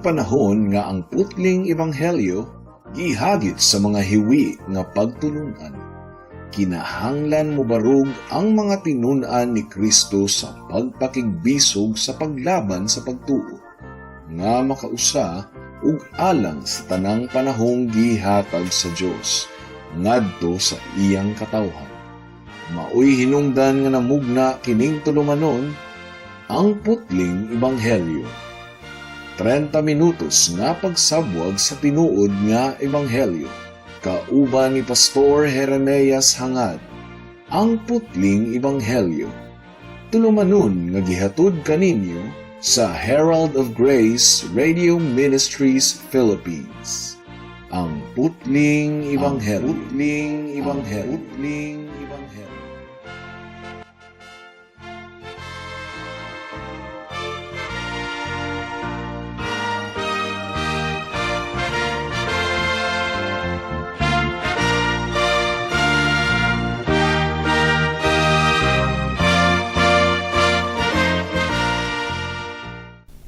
panahon nga ang putling ebanghelyo gihagit sa mga hiwi nga pagtulunan, kinahanglan mobarog ang mga tinun-an ni Kristo sa pagpakigbisog sa paglaban sa pagtuo nga makausa ug alang sa tanang panahong gihatag sa Dios ngadto sa iyang katawhan. Maoy hinungdan nga namugna kining tulumanon, Ang Putling Ebanghelyo. 30 minutos nga pagsabwag sa tinuod nga ebanghelyo. Kauban ni Pastor Jeremias Hangad. Ang Putling Ebanghelyo. Tulumanon nga gihatod kaninyo sa Herald of Grace Radio Ministries Philippines. Ang Putling Ebanghelyo. Putling Ebanghelyo. Putling Ebanghelyo.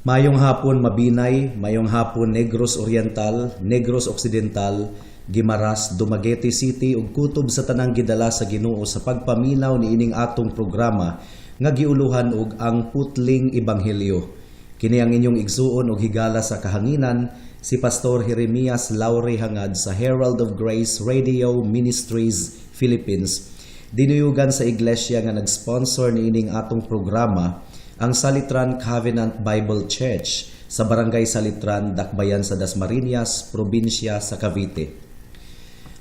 Mayong hapon, Mabinay, mayong hapon, Negros Oriental, Negros Occidental, Guimaras, Dumaguete City ug kutob sa tanang gidala sa Ginoo sa pagpaminaw niining atong programa nga giuluhan og Ang Putling Ebanghelyo. Kini ang inyong igsuon og higala sa kahanginan, si Pastor Jeremias Laure Hangad sa Herald of Grace Radio Ministries Philippines. Dinuyugan sa iglesia nga nag-sponsor niining atong programa, ang Salitran Covenant Bible Church sa Barangay Salitran, Dakbayan sa Dasmariñas, probinsya sa Cavite.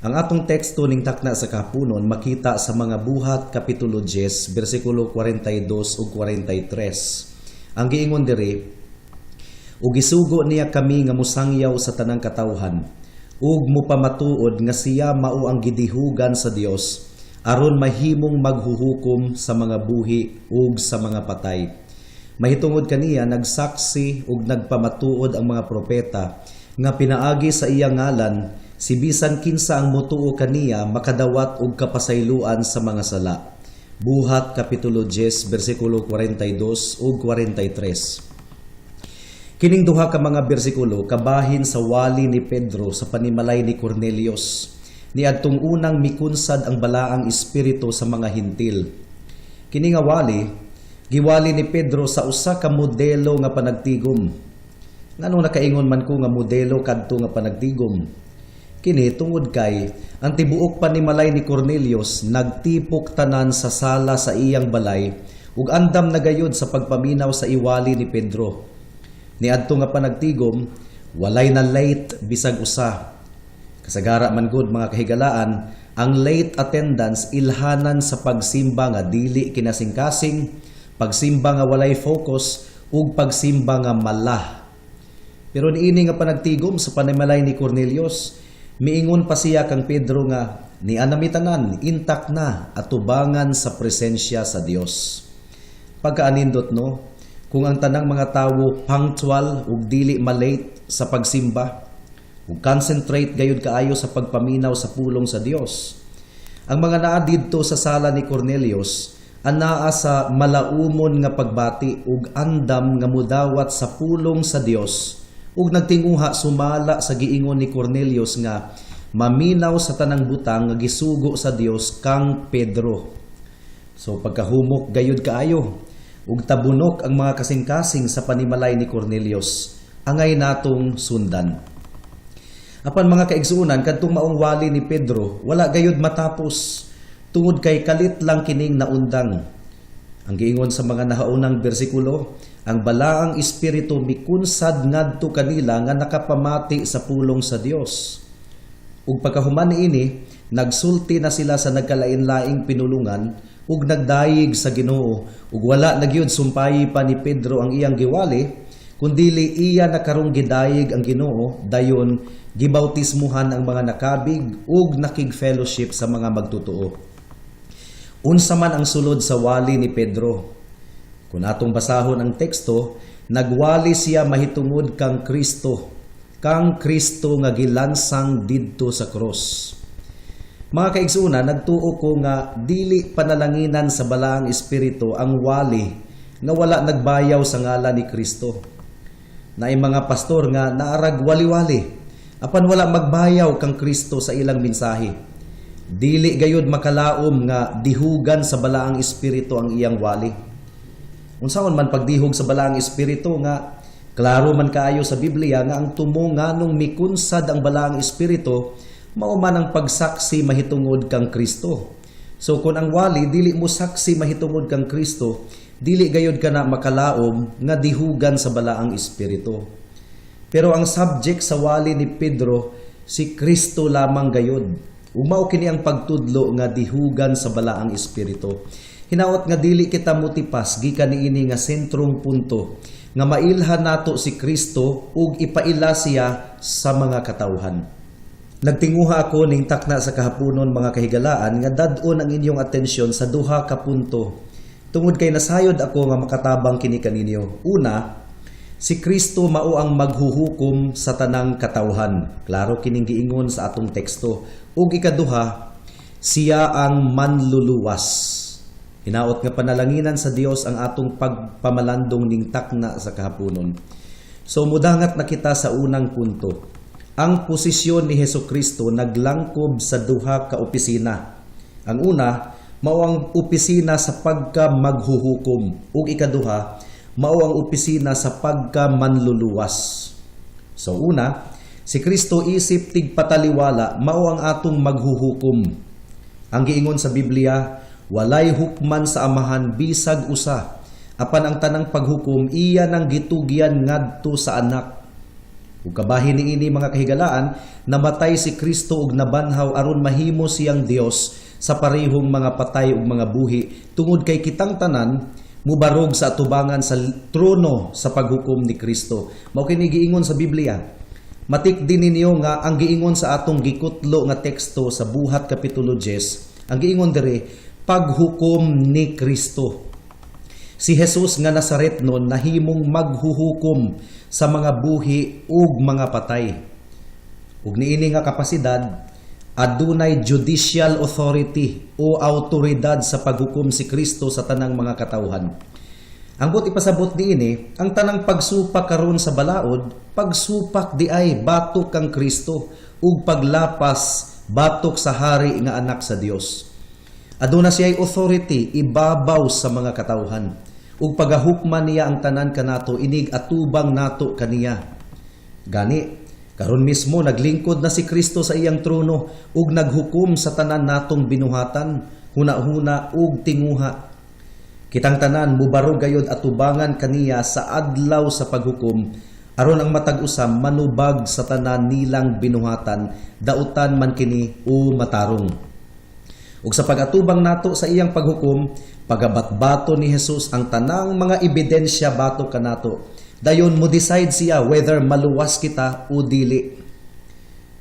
Ang atong teksto ning takna sa kahaponon makita sa Mga Buhat Kapitulo 10, bersikulo 42 ug 43. Ang giingon diri, "Ug gisugo niya kami nga mosangyaw sa tanang katawhan ug mupamatuod nga siya mao ang gidihugan sa Dios aron mahimong maghuhukom sa mga buhi ug sa mga patay. Mahitungod kaniya nagsaksi ug nagpamatuod ang mga propeta nga pinaagi sa iyang ngalan si bisan kinsa ang motuo kaniya makadawat og kapasayloan sa mga sala." Buhat Kapitulo 10 bersikulo 42 ug 43. Kining duha ka mga bersikulo kabahin sa wali ni Pedro sa panimalay ni Cornelius niadtong unang mikunsad ang Balaang Espiritu sa mga Hintil. Kini nga wali giwali ni Pedro sa usa ka modelo nga panagtigom. Nganong nakaingon man ko nga modelo kadto nga panagtigom? Kini tungod kay ang tibuok panimalay ni Cornelius nagtipok tanan sa sala sa iyang balay ug andam na gayud sa pagpaminaw sa iwali ni Pedro. Niadto nga panagtigom, walay na late bisag usa. Kasagara man gud, mga kahigalaan, ang late attendance ilhanan sa pagsimba nga dili kinasingkasing, pagsimba nga walay focus ug pagsimba nga mala. Pero niini nga panagtigom sa panimalay ni Cornelius, miingon pa siya kang Pedro nga niana mi tanan intak na atubangan sa presensya sa Dios. Pagkaanindot, no, kung ang tanang mga tawo punctual ug dili malate sa pagsimba ug concentrate gayud kaayo sa pagpaminaw sa pulong sa Dios. Ang mga naa didto sa sala ni Cornelius anaa sa malaumon nga pagbati ug andam nga mudawat sa pulong sa Dios ug nagtinguha sumala sa giingon ni Cornelius nga maminaw sa tanang butang nga gisugo sa Dios kang Pedro. So pagkahumok gayud kaayo ug tabunok ang mga kasing-kasing sa panimalay ni Cornelius. Angay natong sundan. Apan, mga kaigsuonan, kadtong maong wali ni Pedro wala gayud matapos tungod kay kalit lang kining naundang. Ang giingon sa mga nahaunang bersikulo, ang Balaang Espiritu mikunsad ngadto kanila nga nakapamati sa pulong sa Dios. Ug pagkahuman niini, nagsulti na sila sa nagkalain-laing pinulungan ug nagdayig sa Ginoo, ug wala na gyud sumpayi pa ni Pedro ang iyang giwali, kundili iya na karong gidayig ang Ginoo, dayon gibautismuhan ang mga nakabig ug nakig-fellowship sa mga magtutoo. Unsa man ang sulod sa wali ni Pedro? Kung atong basahon ang teksto, nagwali siya mahitungod kang Kristo nga gilansang didto sa krus. Mga kaigsuonan, nagtuo ko nga dili panalanginan sa Balaang Espiritu ang wali nga wala nagbayaw sa ngalan ni Kristo. Naay mga pastor nga naarag wali-wali, apan wala magbayaw kang Kristo sa ilang mensahe. Dili gayud makalaom nga dihugan sa Balaang Espiritu ang iyang wali. Unsaon man pagdihog sa Balaang Espiritu nga klaro man kaayo sa Biblia nga ang tumo nganong mikunsad ang Balaang Espiritu mao man ang pagsaksi mahitungod kang Kristo? So kung ang wali dili mo saksi mahitungod kang Kristo, dili gayud kana makalaom nga dihugan sa Balaang Espiritu. Pero ang subject sa wali ni Pedro, si Kristo lamang gayud. Ug mao kini ang pagtudlo nga dihugan sa Balaang Espiritu. Hinaot nga dili kita mutipas gikan niini nga sentrong punto nga mailhan nato si Kristo ug ipaila siya sa mga katawhan. Nagtinguha ako ning takna sa kahaponon, mga kahigalaan, nga dad-on ang inyong atensyon sa duha ka punto tungod kay nasayod ako nga makatabang kini kaninyo. Una, si Kristo mao ang maghuhukom sa tanang katawhan. Klaro kining giingon sa atong teksto. Ug ikaduha, siya ang manluluwas. Hinaot nga panalanginan sa Dios ang atong pagpamalandong ning takna sa kahaponon. So mudangat na kita sa unang punto. Ang posisyon ni Heso Kristo naglangkob sa duha ka opisina. Ang una, mao ang opisina sa pagka maghuhukom, ug ikaduha, mao ang opisina sa pagka manluluwas. So una, si Kristo isip tigpataliwala mao ang atong maghuhukom. Ang giingon sa Biblia, walay hukman sa Amahan bisag usa, apan ang tanang paghukom iya nang gitugyan ngadto sa Anak. Ug kabahin niini, mga kahigalaan, namatay si Kristo ug nabanhaw aron mahimo siyang Dios sa parehong mga patay ug mga buhi, tungod kay kitang tanan mubarog sa atubangan sa trono sa paghukom ni Kristo. Mao kini giingon sa Biblia. Matik din ninyo nga ang giingon sa atong gikutlo nga teksto sa Buhat kapitulo 10, ang giingon diri, paghukom ni Kristo. Si Jesus nga Nazaretnon nahimong maghuhukom sa mga buhi ug mga patay. Ug niini nga kapasidad, adunay judicial authority o autoridad sa paghukom si Kristo sa tanang mga katawhan. Ang buot ipasabot niini, ang tanang pagsupak karon sa balaod, pagsupak diay batok kang Kristo ug paglapas batok sa hari nga anak sa Dios. Aduna siya'y authority ibabaw sa mga katawhan. Ug pagahukman niya ang tanan kanato inig atubang nato kaniya. Gani, karon mismo naglingkod na si Kristo sa iyang trono ug naghukom sa tanan natong binuhatan, huna-huna ug tinguha. Kitang tanan mubarog gayod atubangan kaniya sa adlaw sa paghukom aron ang matag usa manubag sa tanan nilang binuhatan, dautan man kini o matarong. Ug sa pag-atubang nato sa iyang paghukom, pagabatbato ni Jesus ang tanang mga ebidensya batok kanato. Dayon mo decide siya whether maluwas kita o dili.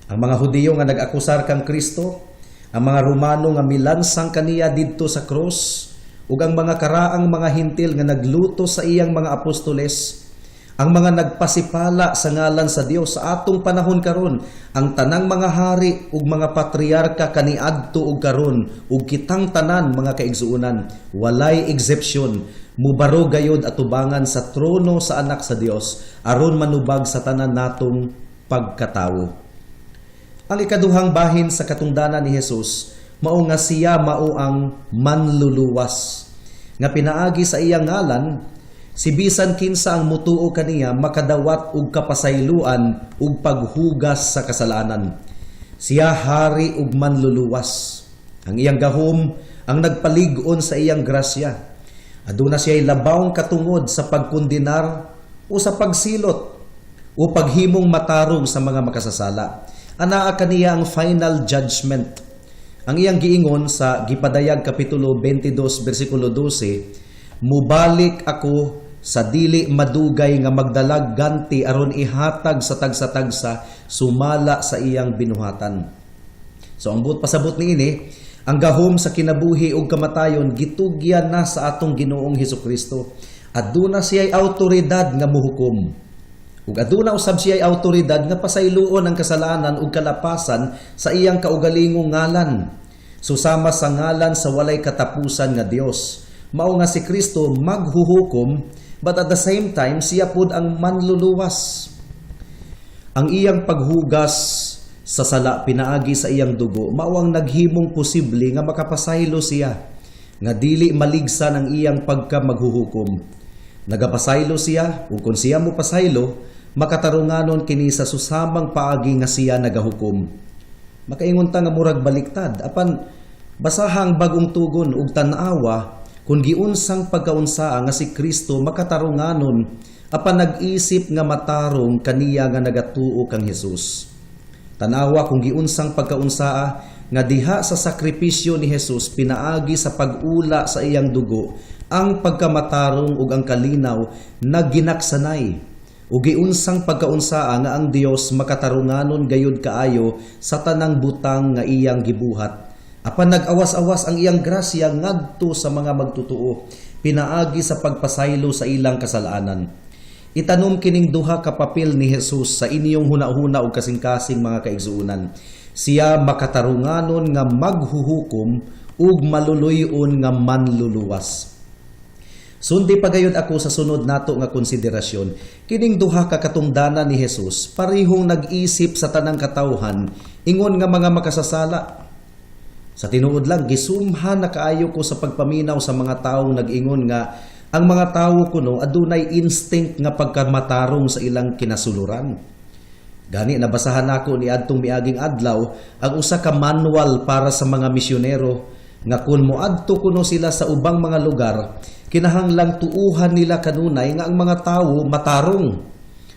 Ang mga Hudiyo nga nag-akusar kang Kristo, ang mga Romano nga milansang kaniya didto sa krus, ug ang mga karaang mga Hintil nga nagluto sa iyang mga apostoles, ang mga nagpasipala sa ngalan sa Dios sa atong panahon karon, ang tanang mga hari ug mga patriarka kaniadto ug karon, ug kitang tanan, mga kaigsuonan, walay exception, mubaro gayod atubangan sa trono sa anak sa Dios aron manubag sa tanan natong pagkatawo. Ang ikaduhang bahin sa katungdanan ni Jesus mao nga siya mao ang manluluwas nga pinaagi sa iyang ngalan, si bisan kinsa ang mutuo kaniya makadawat og kapasayloan ug paghugas sa kasalanan. Siya hari ug manluluwas. Ang iyang gahom ang nagpalig-on sa iyang grasya. Aduna siya'y labawng katungod sa pagkundinar o sa pagsilot o paghimong matarong sa mga makasasala. Anaa kaniya ang final judgment. Ang iyang giingon sa Gipadayag kapitulo 22 bersikulo 12, "Mubalik ako sa dili madugay nga magdalag ganti aron ihatag sa tagsa-tagsa sumala sa iyang binuhatan." So ang buot pasabot niini, ang gahom sa kinabuhi ug kamatayon gitugyan na sa atong Ginoong Hesukristo. Aduna siya'y autoridad nga muhukom. Ug aduna usab siya'y autoridad nga pasayloon ang kasalanan ug kalapasan sa iyang kaugalingong ngalan. Susama sa ngalan sa walay katapusan nga Dios. Mao nga si Kristo maghuhukom But at the same time, siya pud ang manluluwas. Ang iyang paghugas sa sala pinaagi sa iyang dugo mao ang naghimong posible nga makapasaylo siya nga dili maligsan ang iyang pagka maghuhukom. Nagapasaylo siya, ug kung siya mo pasaylo, makatarunganon kini sa susamang paagi nga siya nagahukom. Makaingon ta nga murag baliktad, apan basaha ang Bagong Tugon ug tan-awa kung giunsang pagkaunsaa nga si Kristo makatarunganon apan nag-isip nga matarong kaniya nga nagatuo kang Hesus. Tanawa kung giunsang pagkaunsaa nga diha sa sakripisyo ni Jesus pinaagi sa pag-ula sa iyang dugo ang pagkamatarong ug ang kalinaw na ginaksanay, ug giunsang pagkaunsaa nga ang Dios makatarunganon gayud kaayo sa tanang butang nga iyang gibuhat, apan nag-awas-awas ang iyang grasya ngadto sa mga magtutuo pinaagi sa pagpasaylo sa ilang kasalanan. Itanom kining duha ka papel ni Jesus sa inyong hunahuna ug kasing-kasing, mga kaigsuonan. Siya makatarunganon nga maghuhukom ug maluluy-on nga manluluwas. Sundi pagayod ako sa sunod nato nga konsiderasyon. Kining duha ka katungdanan ni Jesus parehong nag-isip sa tanang katawhan ingon nga mga makasasala. Sa tinuod lang, gisumhan na kaayo ko sa pagpaminaw sa mga tawo nag-ingon nga ang mga tawo kuno adunay instinct nga pagkamatarong sa ilang kinasuluran. Gani nabasahan nako ni adtong miaging adlaw ang usa ka manual para sa mga misyonero nga kun moadto kuno sila sa ubang mga lugar, kinahanglang tuuhan nila kanunay nga ang mga tawo matarong,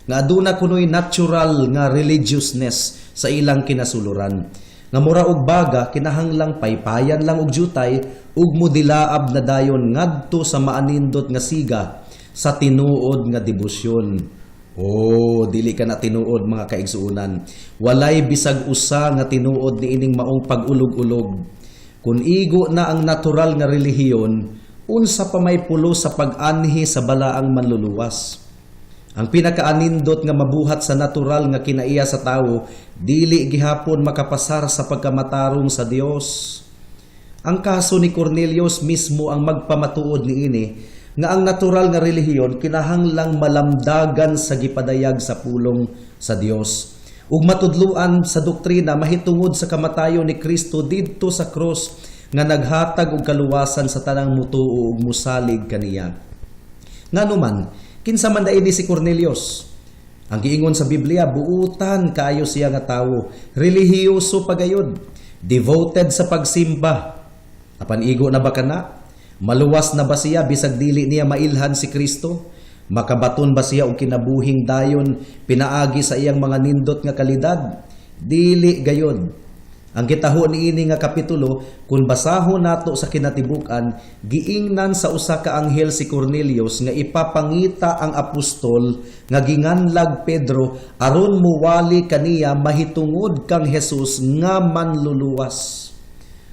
nga aduna kunoy natural nga religiousness sa ilang kinasuluran, nga mura og baga kinahanglang paypayan lang og jutay ug modilaab na dayon ngadto sa maanindot nga siga sa tinuod nga debosyon. Oh, dili ka na tinuod, mga kaigsuonan. Walay bisag usa nga tinuod niining maong pag-ulog-ulog. Kung igo na ang natural nga relihiyon, unsa pa may pulos sa pag-anhi sa balaang manluluwas? Ang pinakaanindot nga mabuhat sa natural nga kinaiya sa tawo, dili gihapon makapasar sa pagkamatarong sa Dios. Ang kaso ni Cornelius mismo ang magpamatuod niini nga ang natural nga relihiyon kinahanglang malamdagan sa gipadayag sa pulong sa Dios ug matudluan sa doktrina mahitungod sa kamatayon ni Kristo didto sa krus nga naghatag og kaluwasan sa tanang mutuo ug musalig kaniya. Ngano man, kinsa man diay ni si Cornelius? Ang giingon sa Biblia, buutan kaayo siya nga tawo, relihiyoso pagayod, devoted sa pagsimba. Apan igo na ba kana? Maluwas na ba siya bisag dili niya mailhan si Kristo? Makabaton ba siya og kinabuhing dayon pinaagi sa iyang mga nindot nga kalidad? Dili gayod. Ang gitaho niini nga kapitulo, kung basahon nato sa kinatibuk-an, giingnan sa usa ka anghel si Cornelius nga ipapangita ang apostol nga ginganlag Pedro aron muwali kaniya mahitungod kang Jesus nga manluluwas.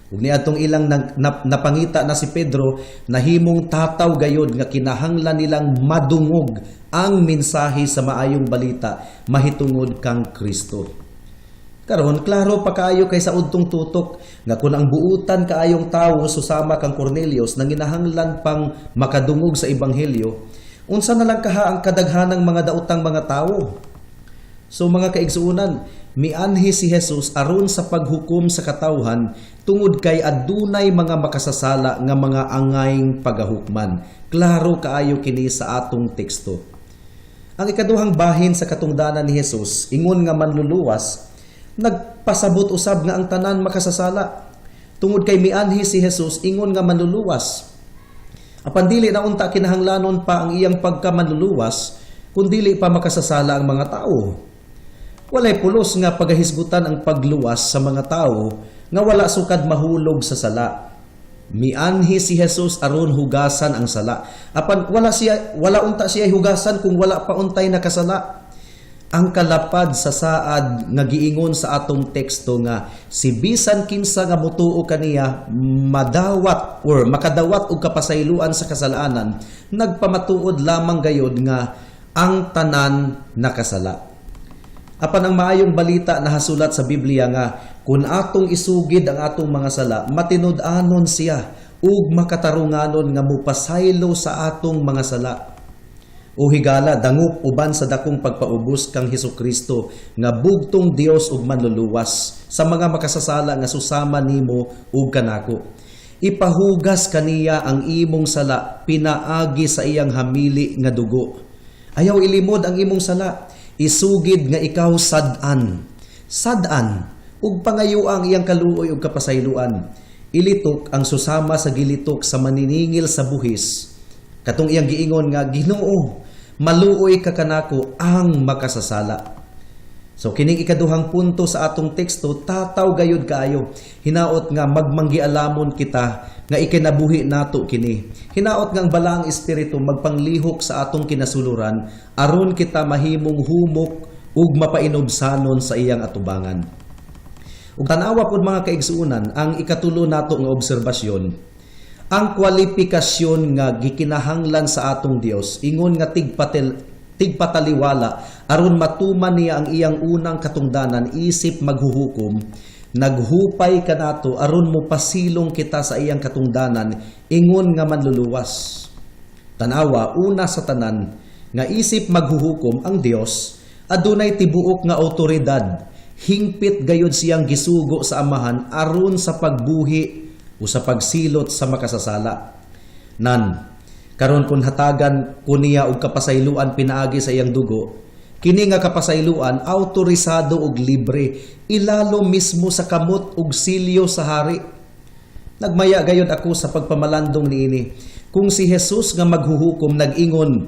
Ug niadtong ilang napangita na si Pedro, nahimong tataw gayod nga kinahanglan nilang madungog ang mensahe sa maayong balita mahitungod kang Kristo. Karon, klaro pa kaayo kay sa udtong tutok nga kung ang buutan kaayong tawo susama kang Cornelius nanginahanglan pang makadungog sa ebanghelyo, unsa na lang kaha ang kadaghanang mga daotang mga tawo? So, mga kaigsuonan, mianhi si Jesus aron sa paghukom sa katawhan tungod kay adunay mga makasasala nga mga angayng pagahukman. Klaro kaayo kini sa atong teksto. Ang ikaduhang bahin sa katungdanan ni Jesus ingon nga manluluwas nagpasabot usab nga ang tanan makasasala tungod kay mianhi si Jesus ingon nga manluluwas. Apan dili na unta kinahanglanon pa ang iyang pagkamanluluwas kung dili pa makasasala ang mga tao. Walay pulos nga pagahisgutan ang pagluwas sa mga tao nga wala sukad mahulog sa sala. Mianhi si Jesus aron hugasan ang sala. Apan wala unta siya hugasan kung wala pa untay nakasala. Ang kalapad sa saad nga giingon sa atong teksto nga si bisan kinsa nga mutuo kaniya madawat or makadawat og kapasayloan sa kasalanan, nagpamatuod lamang gayod nga ang tanan nakasala. Apan ang maayong balita nahasulat sa Biblia nga kung atong isugid ang atong mga sala, matinud-anon siya ug makatarunganon nga mupasaylo sa atong mga sala. O higala, dangop uban sa dakong pagpaubos kang Hesukristo nga bugtong Dios ug manluluwas sa mga makasasala nga susama nimo ug kanako. Ipahugas kaniya ang imong sala pinaagi sa iyang hamili nga dugo. Ayaw ilimod ang imong sala. Isugid nga ikaw sad-an. Sad-an ug pangayo ang iyang kaluoy ug kapasayloan. Ilitok ang susama sa gilitok sa maniningil sa buhis. Katong iyang giingon nga, "Ginoo, maluoy ka kanako ang makasasala." So kining ikaduhang punto sa atong teksto, tataw gayud kaayo. Hinaot nga magmanggialamon kita nga ikinabuhi nato kini. Hinaot nga ang Balaang Espiritu magpanglihok sa atong kinasuluran aron kita mahimong humok ug mapainubsanon sa iyang atubangan. Ug tanawa pod, mga kaigsuonan, ang ikatulo nato nga obserbasyon, ang kwalifikasyon nga gikinahanglan sa atong Dios ingon nga tigpataliwala aron matuman niya ang iyang unang katungdanan isip maghuhukom, naghupay kanato aron mopasilong kita sa iyang katungdanan ingon nga manluluwas. Tanawa, una sa tanan, nga isip maghuhukom ang Dios, adunay tibuok nga awtoridad. Hingpit gayud siyang gisugo sa Amahan aron sa pagbuhi o sa pagsilot sa makasasala. Nan, karon kung hatagan ko niya og kapasayloan pinaagi sa iyang dugo, kini nga kapasayloan autorisado og libre, ilalo mismo sa kamot ug silyo sa hari. Nagmaya gayud ako sa pagpamalandong niini. Kung si Jesus nga maghuhukom nag-ingon,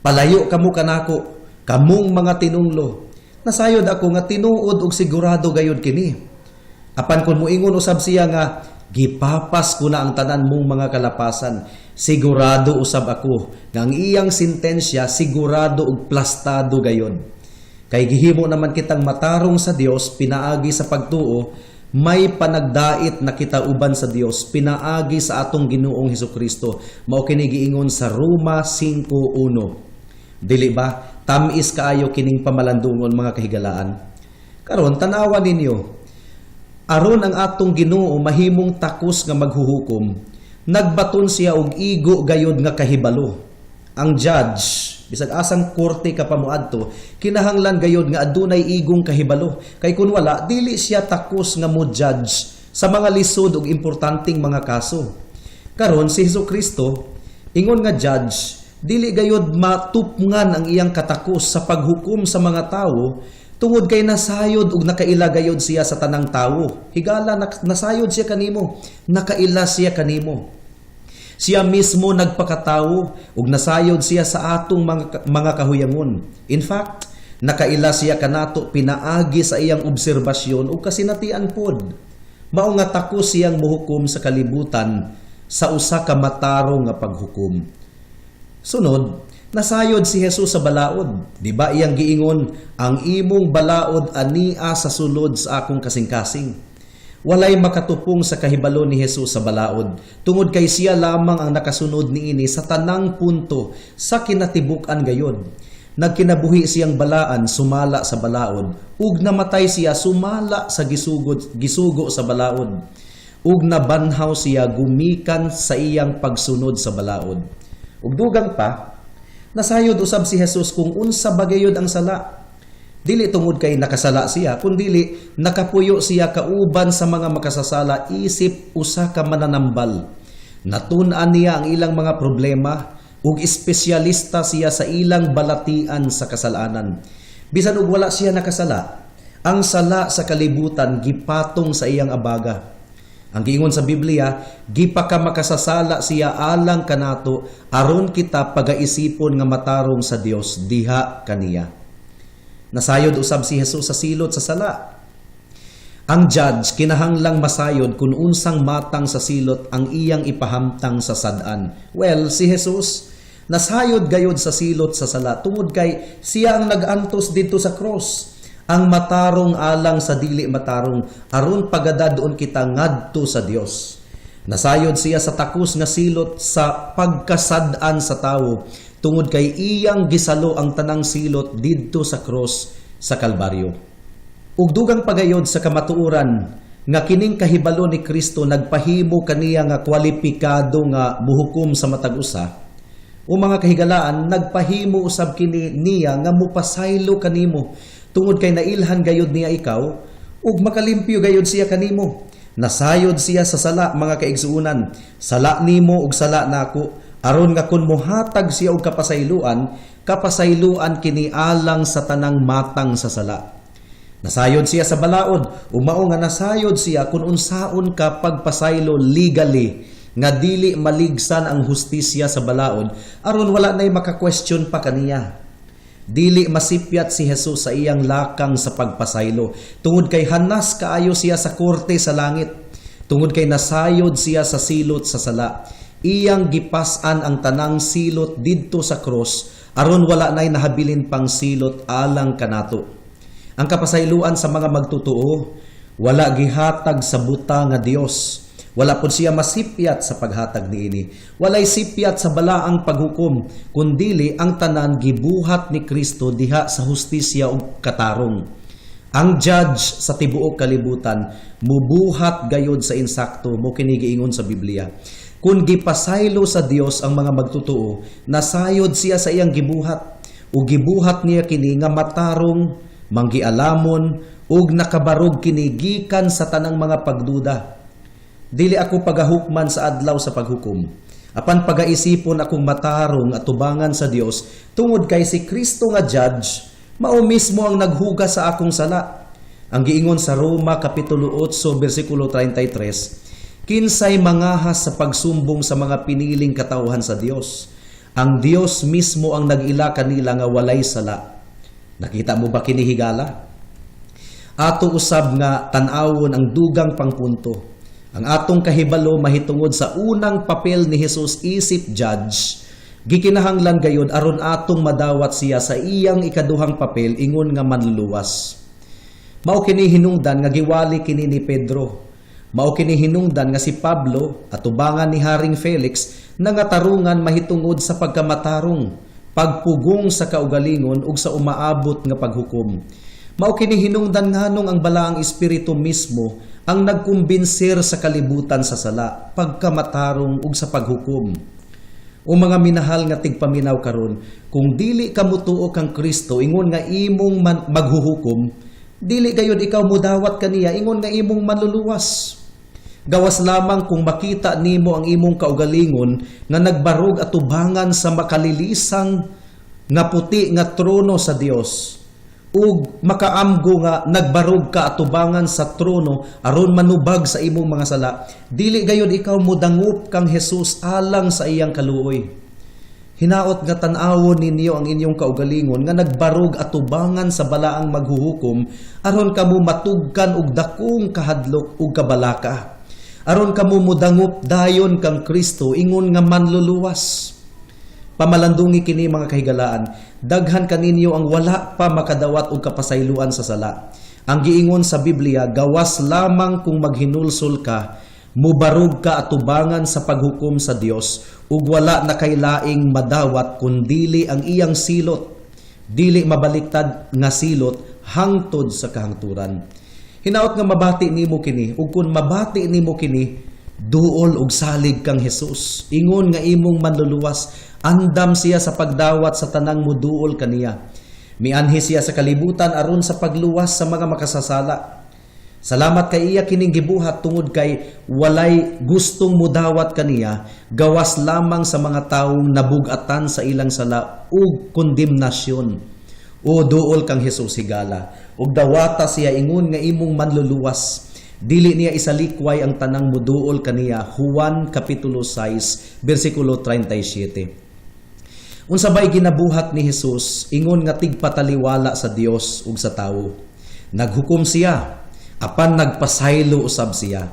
"Palayo kamo kanako, kamong mga tinunglo." Nasayod ako nga tinuod og sigurado gayud kini. Apan kung muingon usab siya nga, "Gipapas ko na ang tanan mong mga kalapasan," sigurado usab ako nga ang iyang sentensya sigurado ug plastado gayon. Kay gihimo naman kitang matarong sa Dios pinaagi sa pagtuo, may panagdait na kita uban sa Dios pinaagi sa atong Ginoong Hesukristo. Mao kini giingon sa Roma 5:1. Dili ba tamis kaayo kining pamalandungon, mga kahigalaan? Karon, tanawa ninyo, aron ang atong Ginoo mahimong takos nga maghuhukom, nagbaton siya og igo gayod nga kahibalo. Ang judge, bisag asang korte ka pa moadto, kinahanglan gayod nga adunay igong kahibalo. Kay kun wala, dili siya takos nga mo judge sa mga lisod ug importanteng mga kaso. Karon, si Hesus Kristo ingon nga judge, dili gayod matupngan ang iyang katakos sa paghukom sa mga tawo tungod kay nasayod ug nakaila gayod siya sa tanang tawo. Higala, nasayod siya kanimo, nakaila siya kanimo. Siya mismo nagpakatawo ug nasayod siya sa atong mga kahuyangon. In fact, nakaila siya kanato pinaagi sa iyang obserbasyon ug kasinatian pod. Mao nga takos siyang muhukom sa kalibutan sa usa ka matarong nga paghukom. Sunod, nasayod si Jesus sa balaod. Di ba iyang giingon, "Ang imong balaod ania sa sulod sa akong kasing-kasing"? Walay makatupong sa kahibalo ni Jesus sa balaod, tungod kay siya lamang ang nakasunod niini sa tanang punto sa kinatibuk-an gayod. Nagkinabuhi siyang balaan sumala sa balaod, ug namatay siya sumala sa gisugo sa balaod. Ug nabanhaw siya gumikan sa iyang pagsunod sa balaod. Ug dugang pa, nasayod usab si Jesus kung unsa ba gayud ang sala. Dili tungod kay nakasala siya, kundili nakapuyo siya kauban sa mga makasasala isip usa ka mananambal. Natun-an niya ang ilang mga problema ug espesyalista siya sa ilang balatian sa kasalanan. Bisan og wala siya nakasala, ang sala sa kalibutan gipatong sa iyang abaga. Ang giingon sa Biblia, gipakamakasasala siya alang kanato aron kita pagaisipon nga matarong sa Dios diha kaniya. Nasayod usab si Jesus sa silot sa sala. Ang judge kinahanglang masayod kung unsang matang sa silot ang iyang ipahamtang sa sad-an. Well, si Jesus nasayod gayod sa silot sa sala tungod kay siya ang nag-antos didto sa cross. Ang matarong alang sa dili matarong aron pagadad-on kita ngadto sa Dios. Nasayod siya sa takos nga silot sa pagkasad-an sa tawo tungod kay iyang gisalo ang tanang silot didto sa cross sa Kalbaryo. Ug dugang pagayod sa kamatuoran nga kining kahibalo ni Kristo nagpahimo kaniya nga kwalipikado nga muhukom sa matag usa. O mga kahigalaan, nagpahimo usab kini niya nga mupasaylo kanimo tungod kay nailhan gayud niya ikaw ug makalimpyo gayud siya kanimo. Nasayod siya sa sala, mga kaigsuonan. Sala nimo ug sala nako, aron nga kun mohatag siya og kapasayloan, kapasayloan kini alang sa tanang matang sa sala. Nasayod siya sa balaod, ug mao nga nasayod siya kung unsaon ka pagpasaylo legally nga dili maligsan ang hustisya sa balaod, aron wala nay maka-question pa kaniya. Dili masipyat si Jesus sa iyang lakang sa pagpasaylo tungod kay hanas kaayo siya sa korte sa langit, tungod kay nasayod siya sa silot sa sala. Iyang gipas-an ang tanang silot didto sa cross aron wala nay nahabilin pang silot alang kanato. Ang kapasayloan sa mga magtotoo wala gihatag sa buta nga Dios. Wala pud siya masipyat sa paghatag niini. Walay sipyat sa balaang paghukom, kundili ang tanan gibuhat ni Kristo diha sa hustisya ug katarong. Ang judge sa tibuok kalibutan mubuhat gayod sa insakto, mao kini giingon sa Biblia. Kung gipasaylo sa Dios ang mga magtotoo, nasayod siya sa iyang gibuhat, ug gibuhat niya kini nga matarong, manggialamon ug nakabarog kini gikan sa tanang mga pagduda. Dili ako pagahukman sa adlaw sa paghukom. Apan pagaisipon akong matarong atubangan sa Dios tungod kay si Kristo nga judge mao mismo ang naghugas sa akong sala. Ang giingon sa Roma kapitulo 8 bersikulo 33, kinsay mangahas sa pagsumbong sa mga piniling katawhan sa Dios? Ang Dios mismo ang nag-ila kanila nga walay sala. Nakita mo ba kini, higala? Ato usab nga tan-awon ang dugang pangpunto. Ang atong kahibalo mahitungod sa unang papel ni Jesus isip judge, gikinahanglan gayud aron atong madawat siya sa iyang ikaduhang papel ingon nga manluluwas. Mao kini hinungdan nga giwali kini ni Pedro. Mao kini hinungdan nga si Pablo atubangan ni Haring Felix nangatarungan mahitungod sa pagkamatarong, pagpugong sa kaugalingon ug sa umaabot nga paghukom. Mao kini hinungdan nganong ang balaang espiritu mismo ang nagkumbinser sa kalibutan sa sala, pagkamatarong ug sa paghukom. O mga minahal nga tigpaminaw karon, kung dili ka mutuo kang Kristo ingon nga imong maghuhukom, dili gayud ikaw mudawat kaniya ingon nga imong manluluwas. Gawas lamang kung makita nimo ang imong kaugalingon nga nagbarog atubangan sa makalilisang nga puti nga trono sa Dios, ug makaamgo nga nagbarog ka atubangan sa trono aron manubag sa imong mga sala, dili gayud ikaw modangup kang Jesus alang sa iyang kaluoy. Hinaot nga tan-awon ninyo ang inyong kaugalingon nga nagbarog atubangan sa balaang maghuhukom aron kamo matugkan og dakong kahadlok ug kabalaka, aron kamo modangup dayon kang Kristo ingon nga manluluwas. Pamalandungi kini, mga kahigalaan, daghan kaninyo ang wala pa makadawat og kapasayloan sa sala. Ang giingon sa Biblia, gawas lamang kung maghinulsol ka, mubarog ka atubangan sa paghukom sa Dios ug wala na kay laing madawat kundili ang iyang silot, dili mabaliktad nga silot hangtod sa kahangturan. Hinaot nga mabati nimo kini, ug kun mabati nimo kini, duol og salig kang Jesus ingon nga imong manluluwas. Andam siya sa pagdawat sa tanang muduol kaniya. Mianhi siya sa kalibutan aron sa pagluwas sa mga makasasala. Salamat kay iya kining gibuhat tungod kay walay gustong mudawat kaniya gawas lamang sa mga taong nabugatan sa ilang sala ug kondemnasyon. O duol kang Jesus, higala, ug dawata siya ingon nga imong manluluwas. Dili niya isalikway ang tanang muduol kaniya. Juan kapitulo 6 bersikulo 37. Unsa bay ginabuhat ni Jesus ingon nga tigpataliwala sa Dios ug sa tawo? Naghukom siya, apan nagpasaylo usab siya.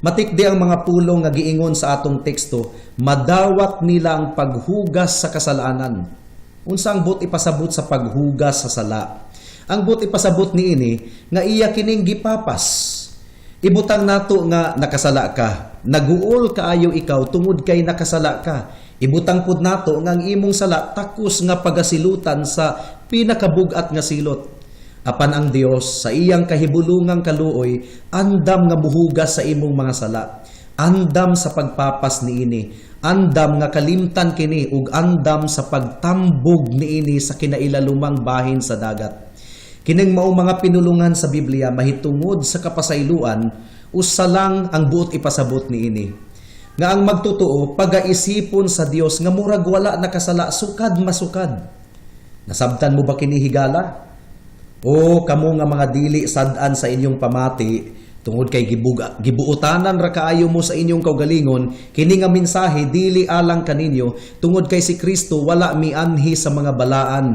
Matikdi ang mga pulong nga giingon sa atong teksto, madawat nila ang paghugas sa kasalanan. Unsa ang buot ipasabot sa paghugas sa sala? Ang buot ipasabot niini nga iya kining gipapas. Ibutang nato nga nakasala ka. Naguol kaayo ikaw tungod kay nakasala ka. Ibutang pud nato nga ang imong sala takos nga pagasilutan sa pinakabugat nga silot. Apan ang Dios sa iyang kahibulungang kaluoy andam nga muhugas sa imong mga sala. Andam sa pagpapas niini, andam nga kalimtan kini ug andam sa pagtambog niini sa kinailalumang bahin sa dagat. Kining mao mga pinulungan sa Biblia mahitungod sa kapasayloan, usa lang ang buot ipasabot niini. Nga ang magtotoo pagaisipon sa Dios nga murag wala nakasala sukad masukad. Nasabtan mo ba kini, higala? O kamo nga mga dili sad-an sa inyong pamati tungod kay gibuotanan ra kaayo mo sa inyong kaugalingon, kini nga mensahe dili alang kaninyo tungod kay si Kristo wala mianhi sa mga balaan.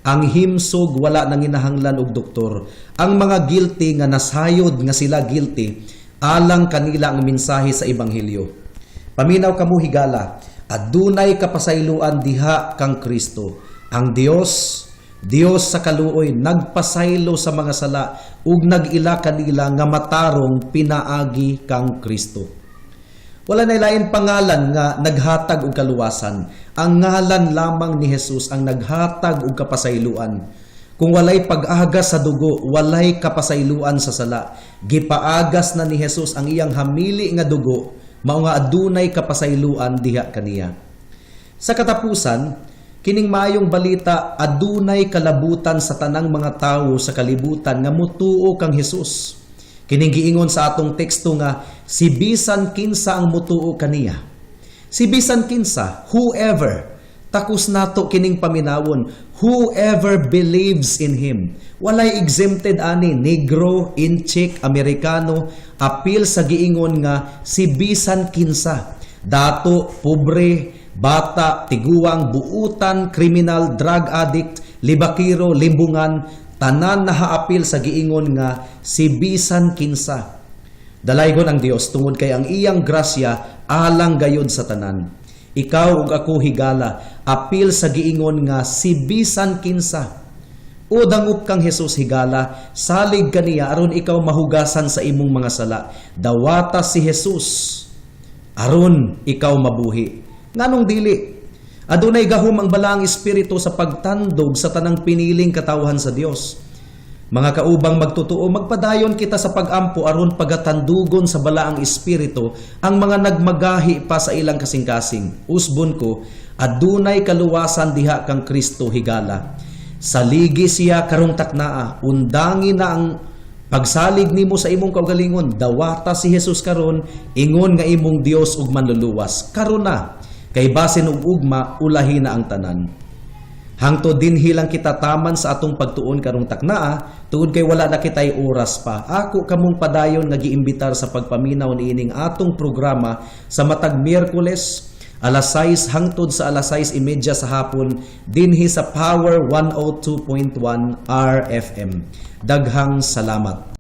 Ang himsog wala nanginahanglan og doktor. Ang mga guilty nga nasayod nga sila guilty, alang kanila ang mensahe sa ebanghelyo. Paminaw kamo, higala, adunay kapasayloan diha kang Kristo. Ang Dios, Dios sa kaluoy, nagpasaylo sa mga sala ug nag-ila kanila nga matarong pinaagi kang Kristo. Wala na lain pangalan nga naghatag og kaluwasan. Ang ngalan lamang ni Jesus ang naghatag og kapasayloan. Kung walay pag-agas sa dugo, walay kapasayloan sa sala. Gipaagas na ni Jesus ang iyang hamili nga dugo, mao nga adunay kapasayloan diha kaniya. Sa katapusan, kining maayong balita adunay kalabutan sa tanang mga tawo sa kalibutan nga mutuo kang Jesus. Kining giingon sa atong teksto nga si bisan kinsa ang mutuo kaniya. Si bisan kinsa, whoever, takos nato kining paminawon, whoever believes in him. Walay exempted ani, Negro, Intsik, Amerikano, apil sa giingon nga si bisan kinsa. Dato, pobre, bata, tiguang, buutan, kriminal, drug addict, libakiro, limbungan, tanan nahaapil sa giingon nga si bisan kinsa. Dalaygon ang Dios tungod kay ang iyang grasya alang gayod sa tanan. Ikaw ug ako, higala, apil sa giingon nga si bisan kinsa. O dangop kang Jesus, higala, salig kaniya aron ikaw mahugasan sa imong mga sala. Dawata si Jesus aron ikaw mabuhi. Nganong dili? Adunay gahom ang balaang espiritu sa pagtandog sa tanang piniling katawhan sa Dios. Mga kaubang magtotoo, magpadayon kita sa pagampo aron pagatandugon sa balaang espiritu ang mga nagmagahi pa sa ilang kasing-kasing. Usbon ko, adunay kaluwasan diha kang Kristo, higala. Saligi siya karong taknaa, undangi na ang pagsalig nimo sa imong kaugalingon, dawata si Jesus karon, ingon nga imong Dios ug manluluwas. Karon na, kay basin og ugma, ulahi na ang tanan. Hangtod dinhi lang kita taman sa atong pagtuon karong taknaa, tungod kay wala na kitay oras pa. Ako kamong padayon nga giimbitar sa pagpaminaw niining atong programa sa matag Miyerkules alas 6 hangtod sa alas 6:30 sa hapon dinhi sa Power 102.1 RFM. Daghang salamat.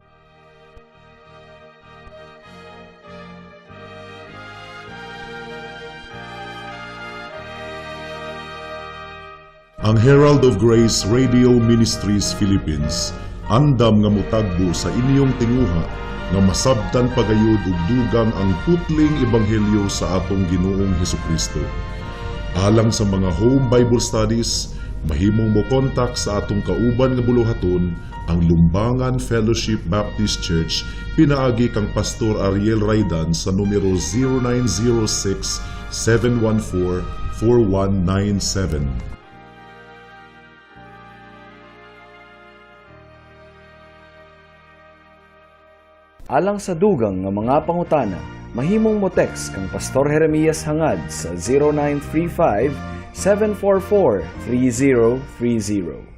Ang Herald of Grace Radio Ministries Philippines andam nga mutagbo sa inyong tinguha nga masabtan pagayod ug dugang ang putling ebanghelyo sa atong Ginoong Hesukristo. Alang sa mga home Bible studies, mahimong mo kontak sa atong kauban nga buluhaton, ang Lumbangan Fellowship Baptist Church, pinaagi kang Pastor Ariel Raidan sa numero 0906 714 4197. Alang sa dugang nga mga pangutana, mahimong mo text kang Pastor Jeremias Hangad sa 0935 744 3030.